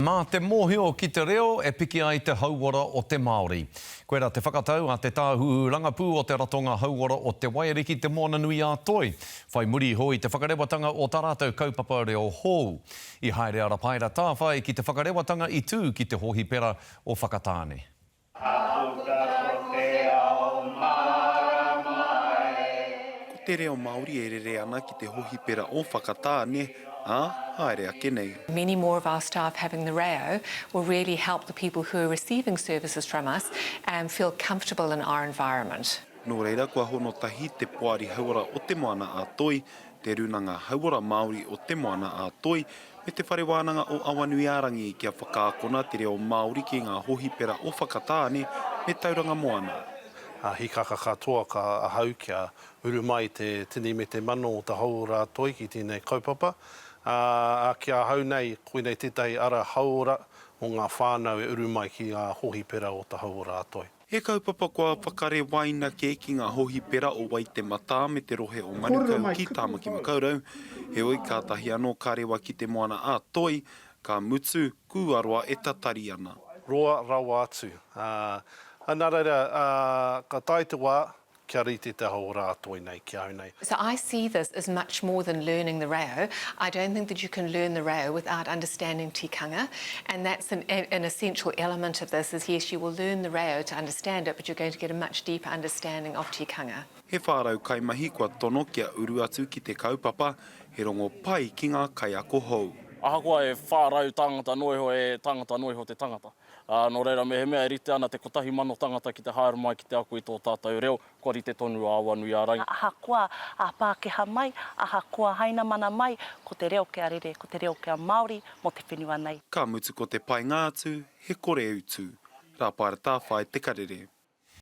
Mā te mōhio ki te reo e piki ai te hauora o te Māori. Koirā te whakatau a te Tāhuhu Rangapū o te Ratonga Hauora o Te Waiariki Te Moananui-a-Toi, whai muri iho i te whakarewatanga o tā rātou kaupapa reo hou. I haere a Rapaera Tāwhai ki te whakarewatanga i tū ki te hōhipera o Whakatāne. Ka puta ko te ao mārama e. Ko te reo Māori e rere ana ki te hohipera o Whakatāne, ā, haere ake nei. Many more of our staff having the reo will really help the people who are receiving services from us and feel comfortable in our environment. Nō reira, kua hono tahi te Poari Hauora o Te Moana a Toi, Te Rūnanga Hauora Māori o Te Moana a Toi, me Te Whare Wānanga o Awanuiārangi kia whakaakona te reo Māori ki ngā hōhipera o Whakatāne me Tauranga Moana. Hikaka katoa ka ahau kia uru mai te tini me te mano o te hauora toi ki tēnei kaupapa, ā, ki ahau nei koinei tētahi ara hauora mō ngā whānau e uru mai ki ngā hōhipera o te hauora toi. He kaupapa kua whakarewaina kē ki ngā hōhipera o Waitematā me te rohe o Manukau ki Tāmaki Makaurau, heoi kātahi anō ka rewa ki te moana a Toi, ka mutu, kūaroa e tatari ana. Roa rawa atu. Ā, nā reira, ka tae te wā, Kia rite te hauora a toi nei ki au nei. So I see this as much more than learning the reo. I don't think that you can learn the reo without understanding tikanga and that's an, an essential element of this is yes you will learn the reo to understand it but you're going to get a much deeper understanding of tikanga. He 400 kaimahi kua tono kia uru atu ki te kaupapa, he rongo pai ki ngā kaiako hou. Ahakoa e 400 tāngata noa iho, e tāngata noa iho te tangata. Ā, nō reira, mehemea e rite ana te 1,000 tangata ki te haere mai ki te ako i tō tātou reo, kua rite tonu a Awanuiārangi. Ahakoa a Pākehā mai, ahakoa Hainamana mai, ko te reo kia rere, ko te reo kia Māori mō te whenua nei. Ka mutu ko te painga atu, he kore utu. Rāpaera Tāwhai Te Karere.